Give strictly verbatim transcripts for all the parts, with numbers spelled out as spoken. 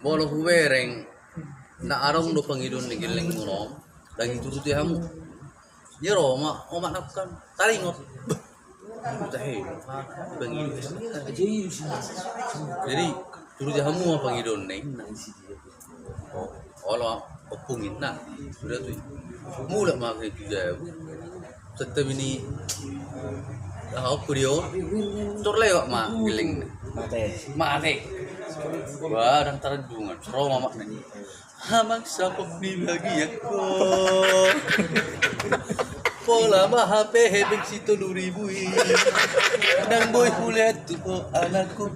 Molo hubereng, na adong do pangidoan ni gellengmuna on, ndang dituruti hamu. Ia ro ma omakna kan taringot. Bah, tahe, pangidoan. Jadi turuti hamu ma pangidoanna, ninna. Olo, ompung, ninna. Suda tu i. Mulak ma hape tu jabu. Tetap ini. Ah, opo dia? Tor lewat ma gellengna. Mate. Mate. Wah, ndang tarandungan. Ro ma omakna. Amang, saput ni bagianku. Pola ma hape hepeng si tolu ribu i. Ndang boi hulean tu ho anakku.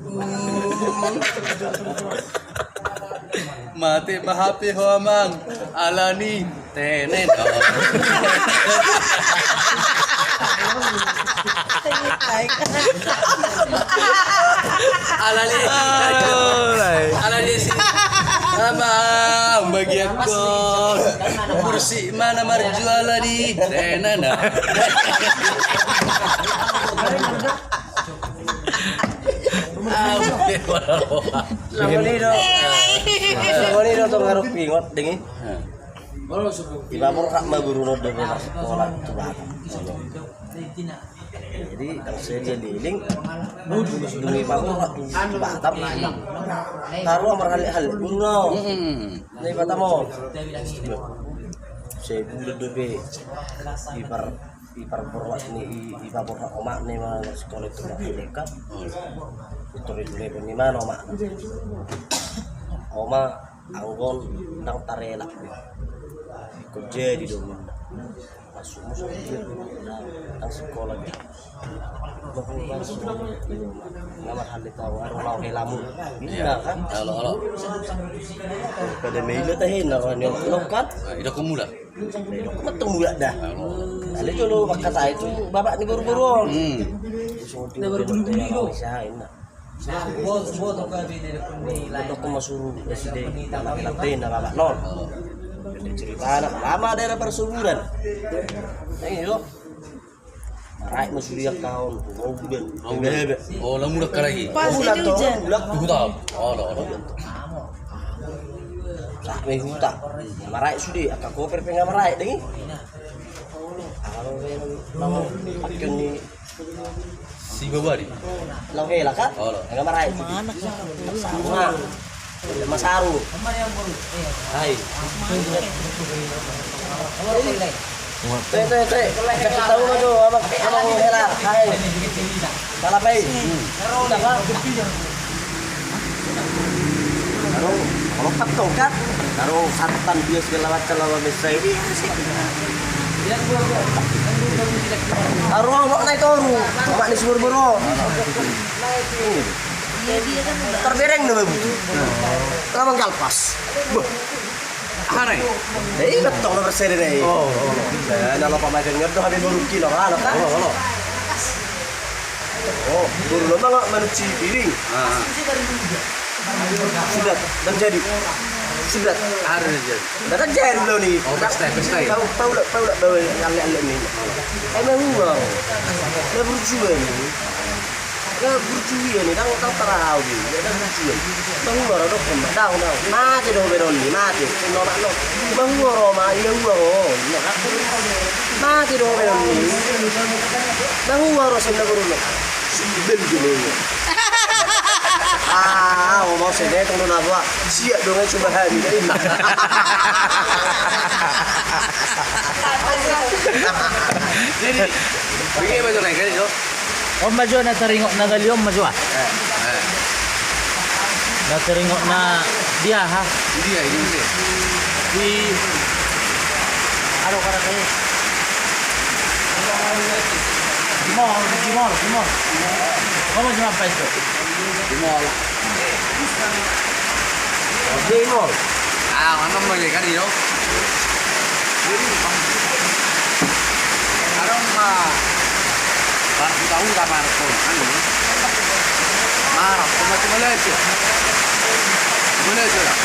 Mate ma hape ho, amang, alani tenen. Alani. Alani si. Amang, bagianku. Kursi mana marjual di tenen. Songon i do. Songon i do tong, harus ingot dengki. Iba borhat ma guru na dope marsikola tu Batam. Jadi, ndang sadia leleng. Dung iba borhat tu Batam, taruh marhallet-hallet guru na on. Na iba tamo. Sebulan dope. Iba Iba borhat ni, i-, iba borhat omakna i ma sikola tu Batam. Ditorus ni ma omakna. Oma, anggo on ndang tarelak. Ingkon jadi do ninna. Masuk, masuk. Ndang sikola dia. Nga marhallet au, adong laho helamu. Ninna kan? Olo, olo. Pada maila tahe na roha ni on kan? Nah, idok mula. Idok ma tong mulak da. Ale jolo mangkatai tu bapak ni boru-boru on. Hmm. Idok ma suru presiden, nama kelak dena bapak non. Jadi cerita anak lama daerah persuburan. Nah, iyo. Maraek ma sude angka on, tu Robudan. Robudan. Hebe. Oh, laho mulak halak i. Pas mulak ini to, hujan. Mulak tu huta. Olo, olo. Sahat ma i huta. Maraek sude, angka koper pe nga maraek dengki. Angka koper pe nga maraek dengki. Si Babari. Laho hela kan? Olo. Nga maraek sude. Sama. Masaru. Hai. Te, te, te. Kasih tahu ma jo, abang, abang hela. Hai. Palapai. Aro, aro patok kan? Aro santan, dia segala macam lah, Bang, biasa. Aro, omak na i toru. Omak ni si boru-boru. Terbereng nama butuh. Lawan galpas. Boh. Aha na i? Dai, betul nomor seri dai. Oh, oh. Nah, kalau pamakai ngerti habis baru kilo, kan? Oh, oh. Oh, baru lo manga manuci piring. Ah. Sudah, ndang jadi. Sudah. Ada jadi. Ndang jadi lo ni. Oh, pesta, pesta ya? Pau, pau lah, pau lah, bawa yang alek-alek ni. Emang uang. Lah, baru juga ni. Lah burju ia ni, ndang, ndang tarau dia, ndang burju ia. Manguar do, ndang, ndang. Mate do beron ni, mate. Sino mak no. Manguar ma, ia uar o. Mate do beron ni. Manguar o, sino beron. Bel gini. Ah, mau, mau sini tunggu na buat. Siap dong, coba hari. Jadi, begini betul nih, kan, Jo? On ma jo na taringot na gali on ma jo, ah. Eh, eh. Na taringot na dia, ha? Dia, ini dia. Di, aduh, kada kaya. Di mall, di mall, di mall. Kamu cuma apa itu? Di mall. Di mall. Ah, mana mau jadi kan, yo? Jadi, ada ma, baru tahu sama aku, anu, marah, sama si Malaysia. Malaysia lah.